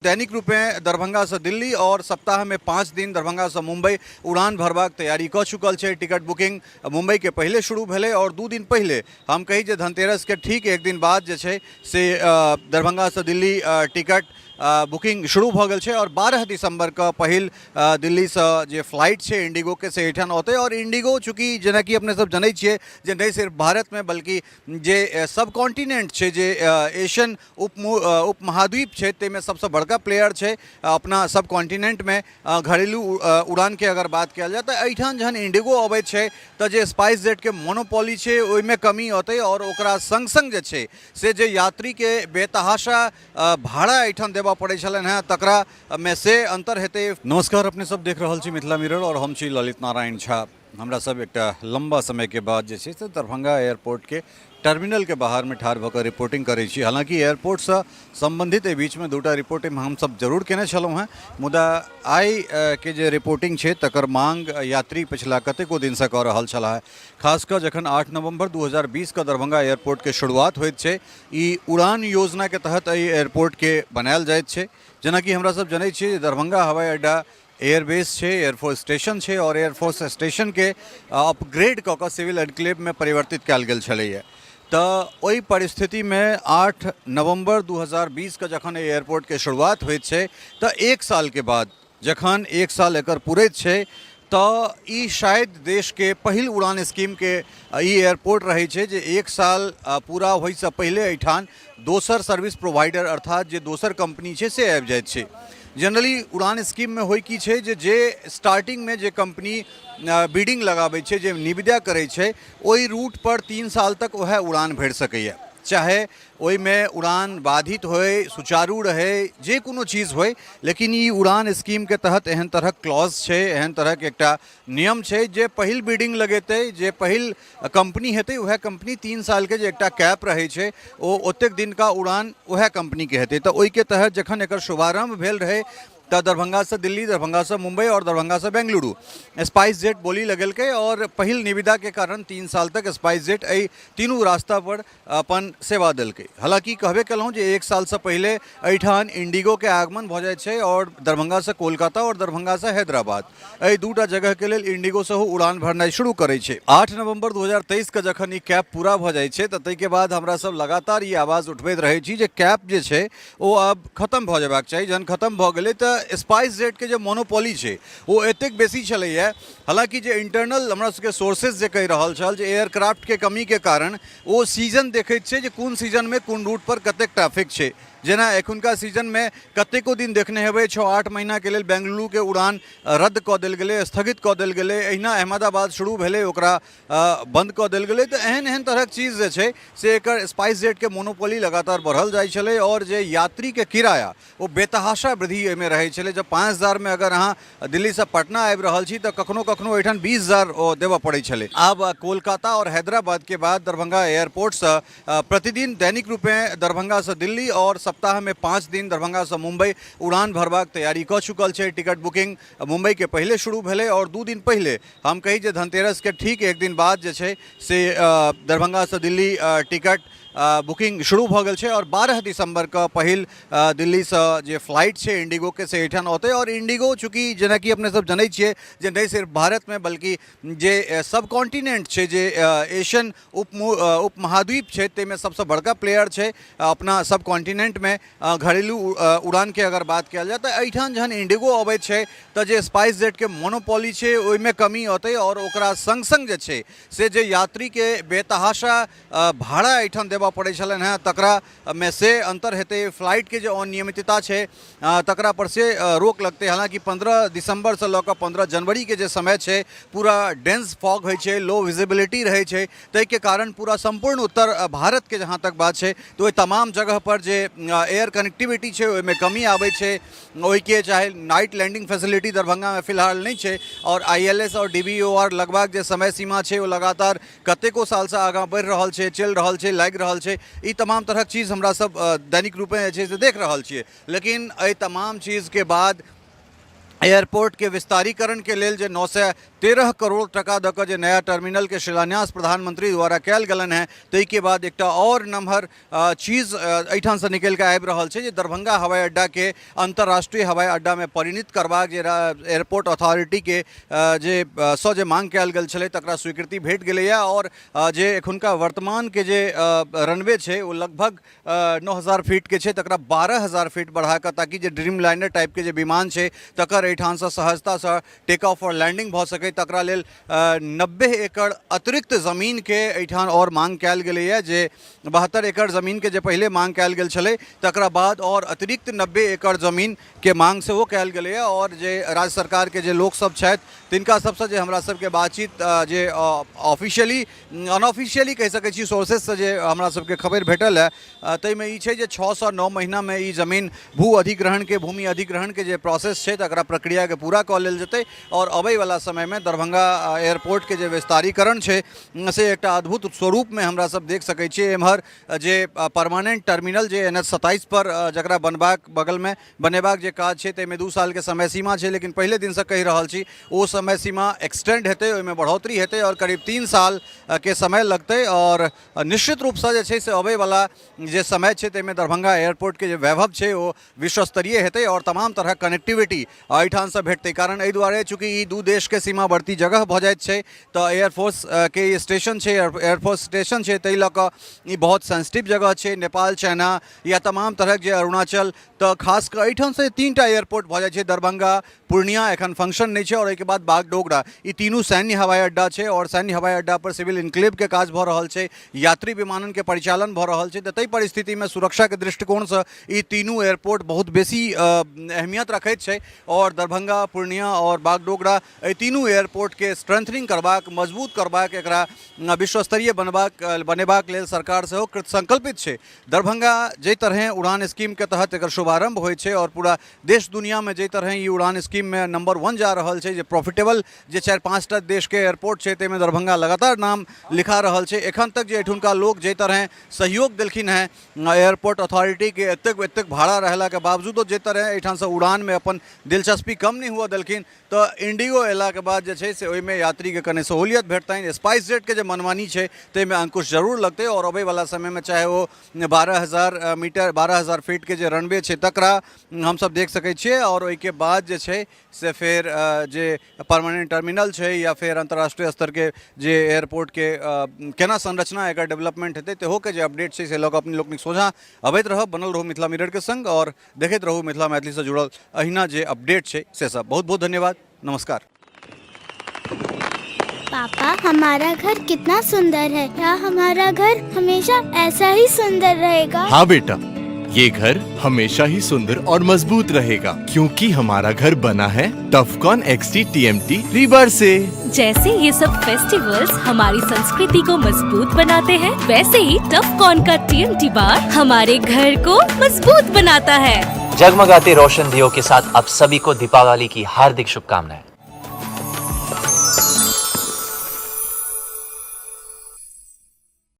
दैनिक रूपेँ दरभंगासँ दिल्ली आओर सप्ताहमे 5 दिन दरभंगासँ मुंबई उड़ान भरबाक तैयारी कऽ चुकल छै। टिकट बुकिंग मुंबईके पहिले शुरू भेलै आओर 2 दिन पहिले, हम कही जे धनतेरसके ठीक एक दिन बाद जे छै से दरभंगासँ दिल्ली टिकट बुकिंग शुरू भऽ गेल छै। आओर 12 दिसंबरके पहिल दिल्लीसँ जे फ्लाइट छै इंडिगोके से एहिठाम औतै। आओर इंडिगो चूँकि जेनाकि अपने सब जनै छियै जे नहि सिर्फ भारतमे बल्कि जे सब कॉन्टिनेंट छै, जे एशियन उपमहाद्वीप छै, ताहिमे सबसँ बड़का प्लेयर छै अपना सब कॉन्टिनेंटमे। घरेलू उड़ानके अगर बात कयल जाय तऽ एहिठाम जहन इंडिगो अबैत छै तऽ जे स्पाइस जेटके मोनोपोली छै ओहिमे कमी औतै आओर ओकरा सङ्ग सङ्ग जे छै से जे यात्रीके बेतहाशा भाड़ा एहिठाम देबऽ पड़ै छलनि हेँ तकरामे से अन्तर हेतै। नमस्कार, अपने सब देख रहल छी मिथिला मिरर आओर हम छी ललित नारायण झा। हमरा सब एकटा लम्बा समयके बाद जे छै से दरभंगा एयरपोर्टके टर्मिनलके बाहरमे ठाढ़ भऽ कऽ रिपोर्टिंग करै छी। हालाँकि एयरपोर्टसँ सम्बन्धित एहि बीचमे 2टा रिपोर्टिंग हमसब जरूर केने छलहुँ हेँ, मुदा आइ के जे रिपोर्टिंग छै तकर मांग यात्री पछिला कतेको दिनसँ कऽ रहल छलाह। खास कऽ जखन 8 नवम्बर 2020 के दरभंगा एयरपोर्टके शुरुआत होइत छै, ई उड़ान योजनाके तहत एहि एयरपोर्टके बनायल जाइत छै। जेनाकि हमरा सब जनै छियै जे दरभंगा हवाई अड्डा एयरबेस छै, एयरफोर्स स्टेशन छै आओर एयरफोर्स स्टेशनके अपग्रेड कऽ कऽ सिविल एनक्लेवमे परिवर्तित कयल गेल छलैए। तऽ ओहि परिस्थितिमे 8 नवम्बर 2020के जखन एहि एयरपोर्टके शुरुआत होइत छै तऽ 1 सालके बाद जखन 1 साल एकर पुरैत छै तऽ ई शायद देशके पहिल उड़ान स्कीमके ई एयरपोर्ट रहै छै जे 1 साल पूरा होइसँ पहिले एहिठाम दोसर सर्विस प्रोवाइडर अर्थात जे दोसर कंपनी छै से आबि जाइत छै। जनरली उड़ान स्कीममे होइ की छै जे जे स्टार्टिंगमे जे कंपनी बीडिंग लगाबै छै, जे निविदा करै छै, ओहि रूट पर 3 साल तक वएह उड़ान भरि सकैए, चाहे ओहिमे उड़ान बाधित होय, सुचारू रहै, जे कोनो चीज होय, लेकिन ई उड़ान स्कीमके तहत एहन तरहक क्लॉज छै, एहन तरहक एकटा नियम छै जे पहिल बीडिंग लगेतै, जे पहिल कंपनी हेतै वएह कंपनी 3 सालके जे एकटा कैप रहै छै ओ ओतेक दिनका उड़ान वएह कंपनीके हेतै। तऽ ओहिके तहत जखन एकर शुभारम्भ भेल रहै तऽ दरभंगासँ दिल्ली, दरभंगासँ मुंबई आओर दरभंगासँ बेंगलुरु स्पाइस जेट बोली लगेलकै आओर पहिल निविदाके कारण 3 साल तक स्पाइस जेट एहि तीनू रास्ता पर अपन सेवा देलकै। हालाँकि कहबे केलहुँ जे 1 सालसँ पहिले एहिठाम इंडिगोके आगमन भऽ जाइ छै आओर दरभंगासँ कोलकाता आओर दरभंगासँ हैदराबाद एहि 2टा जगहके लेल इंडिगो सेहो उड़ान भरनाइ शुरू करै छै। 8 नवम्बर 2023 के जखन ई कैप पूरा भऽ जाइ छै तऽ ताहिके बाद हमरा सब लगातार ई आवाज उठबैत रहै छी जे कैप जे छै ओ आब खतम भऽ जेबाक चाही। जहन खतम भऽ गेलै तऽ स्पाइस जेटके जे मोनोपोली छै ओ एतेक बेसी छलैए। हालाँकि जे इंटरनल हमरा सबके सोर्सेज जे कहि रहल छल जे एयरक्राफ्टके कमीके कारण ओ सीजन देखैत छै जे कोन सीजनमे कोन रूटपर कतेक ट्रैफिक छै। जेना एखुनका सीजनमे कतेको दिन देखने हेबै 6-8 महीनाके लेल बेंगलुरुके उड़ान रद्द कऽ देल गेलै, स्थगित कऽ देल गेलै। एहिना अहमदाबाद शुरू भेलै, ओकरा बन्द कऽ देल गेलै। तऽ एहन एहन तरहक चीज जे छै से एकर स्पाइस जेटके मोनोपोली लगातार बढ़ल जाइ छलै आओर जे यात्रीके किराया ओ बेतहाशा वृद्धि एहिमे रहै छलै। जब 5000मे अगर अहाँ दिल्लीसँ पटना आबि रहल छी तऽ कखनो कखनो एहिठाम 20,000 ओ देबऽ पड़ै छलै। आब कोलकाता आओर हैदराबादके बाद दरभंगा एयरपोर्टसँ प्रतिदिन दैनिक रूपेँ दरभंगासँ दिल्ली आओर सप्ताहमे 5 दिन दरभंगासँ मुंबई उड़ान भरबाक तैयारी कऽ चुकल छै। टिकट बुकिंग मुंबईके पहिले शुरू भेलै आओर 2 दिन पहिले, हम कही जे धनतेरसके ठीक एक दिन बाद जे छै से दरभंगासँ दिल्ली टिकट बुकिंग शुरू भऽ गेल छै आओर 12 दिसंबरके पहिल दिल्लीसँ जे फ्लाइट छै इंडिगोके से एहिठाम औतै। आओर इंडिगो चूँकि जेनाकि अपने सब जनै छियै जे नहि सिर्फ भारतमे बल्कि जे सब कॉन्टिनेंट छै, जे एशियन उपमहाद्वीप छै ताहिमे सबसँ बड़का प्लेयर छै अपना सब कॉन्टिनेंटमे। घरेलू उड़ानके अगर बात कयल जाय तऽ एहिठाम जहन इंडिगो अबैत छै तऽ जे स्पाइस जेटके मोनोपोली छै ओहिमे कमी औतै आओर ओकरा सङ्ग सङ्ग जे छै से जे यात्रीके बेतहाशा भाड़ा एहिठाम देबऽ पड़ै छलनि हेँ तकरामे से अन्तर हेतै। फ्लाइटके जे अनियमितता छै तकरा पर से रोक लगतै। हालाँकि 15 दिसम्बरसँ लऽ कऽ 15 जनवरीके जे समय छै पूरा डेंस फॉग होइ छै, लो विजिबिलिटी रहै छै, ताहिके कारण पूरा सम्पूर्ण उत्तर भारतके जहाँ तक बात छै तऽ ओहि तमाम जगहपर जे एयर कनेक्टिविटी छै ओहिमे कमी आबै छै। ओहिके चाहे नाइट लैंडिंग फैसिलिटी दरभंगामे फिलहाल नहि छै आओर ILS आओर DBOR लगबाक जे समय सीमा छै ओ लगातार कतेको सालसँ आगाँ बढ़ि रहल छै, चलि रहल छै, लागि रहल छै। ई तमाम तरहक चीज हमरा सब दैनिक रूपेँ जे छै से देख रहल छियै। लेकिन एहि तमाम चीजके बाद एयरपोर्टके विस्तारीकरणके लेल जे 900 13 करोड़ टका दऽ कऽ जे नया टर्मिनलके शिलान्यास प्रधानमंत्री द्वारा कयल गेलनि हेँ, ताहिके बाद एकटा आओर नमहर चीज एहिठामसँ निकलि कऽ आबि रहल छै जे दरभंगा हवाई अड्डाके अंतर्राष्ट्रीय हवाई अड्डामे परिणित करबाक जे एयरपोर्ट अथॉरिटीके जे सँ जे मांग कयल गेल छलै तकरा स्वीकृति भेट गेलैए। आओर जे एखुनका वर्तमानके जे रनवे छै ओ लगभग 9000 फीटके छै, तकरा 12000 फीट बढ़ाकऽ ताकि जे ड्रीम लाइनर टाइपके जे विमान छै तकर एहिठामसँ सहजतासँ टेक ऑफ आओर लैंडिंग भऽ सकै, तकरा लेल 90 एकड़ अतिरिक्त जमीनके एहिठाम आओर मांग कयल गेलैए। जे 72 एकड़ जमीनके जे पहिले मांग कयल गेल छलै तकरा बाद आओर अतिरिक्त 90 एकड़ जमीनके मांग सेहो कयल गेलैए। आओर जे राज्य सरकारके जे लोकसभ छथि तिनका सबसँ जे हमरा सबके बातचीत जे ऑफिशियली अनऑफिशियली कहि सकै छी सोर्सेससँ जे हमरा सबके खबरि भेटल है ताहिमे ई छै जे 6 सँ 9 महीनामे ई जमीन भू अधिग्रहणके भूमि अधिग्रहणके जे प्रोसेस छै तकरा प्रक्रियाके पूरा कऽ लेल जेतै आओर अबैवला समयमे दरभंगा एयरपोर्टके जे विस्तारीकरण छै से एकटा अद्भुत स्वरूपमे हमरा सब देख सकै छियै। एम्हर जे परमानेंट टर्मिनल जे NH 27 पर जकरा बनबाक बगलमे बनेबाक जे काज छै ताहिमे 2 सालके समय सीमा छै, लेकिन पहिले दिनसँ कहि रहल छी ओ समय सीमा एक्सटेंड हेतै, ओहिमे बढ़ोतरी हेतै आओर करीब 3 सालके समय लगतै। आओर निश्चित रूपसँ जे छै से अबैवला जे समय छै ताहिमे दरभंगा एयरपोर्टके जे वैभव छै ओ विश्वस्तरीय हेतै आओर तमाम तरहक कनेक्टिविटी एहिठामसँ भेटतै। कारण एहि दुआरे चूँकि ई दू देशके सीमावर्ती जगह भऽ जाइत छै तऽ एयरफोर्स के स्टेशन छै, एयरफोर्स स्टेशन छै, ताहि लऽ कऽ ई बहुत सेंसिटिव जगह छै। नेपाल, चाइना या तमाम तरहक जे अरुणाचल, तऽ खास कऽ एहिठामसँ 3टा एयरपोर्ट भऽ जाइ छै, दरभंगा, पूर्णिया एखन फंक्शन नहि छै आओर ओहिके बाद बागडोगरा, ई तीनू सैन्य हवाई अड्डा छै। आओर सैन्य हवाई अड्डा पर सिविल इनक्लेवके काज भऽ रहल छै, यात्री विमाननके परिचालन भऽ रहल छै, तऽ ताहि परिस्थितिमे सुरक्षाके दृष्टिकोणसँ ई तीनू एयरपोर्ट बहुत बेसी अहमियत रखैत छै। आओर दरभंगा, पूर्णिया आओर बागडोगरा एहि तीनू एयरपोर्टके स्ट्रेंथनिंग करबाक, मजबूत करबाक, एकरा विश्वस्तरीय बनेबाक लेल सरकार सेहो कृतसंकल्पित छै। दरभंगा जाहि तरहें उड़ान स्कीमके तहत एकर शुभारंभ होइ छै आओर पूरा देश दुनियामे जाहि तरहें ई उड़ान स्कीममे नंबर 1 जा रहल छै, जे प्रॉफिटेबल जे 4-5टा देशके एयरपोर्ट छै ताहिमे दरभंगा लगातार नाम लिखा रहल छै। एखन तक जे एठुनका लोक जाहि तरहें सहयोग देलखिन हेँ एयरपोर्ट अथॉरिटीके, एतेक एतेक भाड़ा रहलाके बावजूदो जाहि तरहें एहिठामसँ उड़ानमे अपन दिलचस्पी कम नहि हुअ देलखिन, तऽ इंडिगो अयलाके बाद जे छै से ओहिमे यात्रीके कने सहूलियत भेटतनि। स्पाइस जेटके जे मनमानी छै ताहिमे अंकुश जरूर लगतै आओर अबैवला समयमे चाहे ओ 12000 मीटर 12000 फीटके जे रनवे छै तकरा हमसब देख सकै छियै आओर ओहिके बाद जे छै से फेर जे परमानेंट टर्मिनल छै या फेर अंतर्राष्ट्रीय स्तरके जे एयरपोर्टके केना संरचना एकर डेवलपमेंट हेतै तेहोके जे अपडेट छै से लऽ कऽ अपने लोकनिक सोझाँ अबैत रहब। बनल रहू मिथिला मिररके संग आओर देखैत रहू मिथिला मैथिलीसँ जुड़ल अहिना जे अपडेट छै से सब। बहुत बहुत धन्यवाद, नमस्कार। पापा, हमारा घर कितना सुंदर है। क्या हमारा घर हमेशा ऐसा ही सुंदर रहेगा? हाँ बेटा, ये घर हमेशा ही सुंदर और मजबूत रहेगा क्योंकि हमारा घर बना है टफकॉन XT TMT rebar से। जैसे ये सब फेस्टिवल्स हमारी संस्कृति को मजबूत बनाते हैं, वैसे ही टफकॉन का TMT बार हमारे घर को मजबूत बनाता है। जगमगाते रोशन दियों के साथ आप सभी को दीपावली की हार्दिक शुभकामनाएं।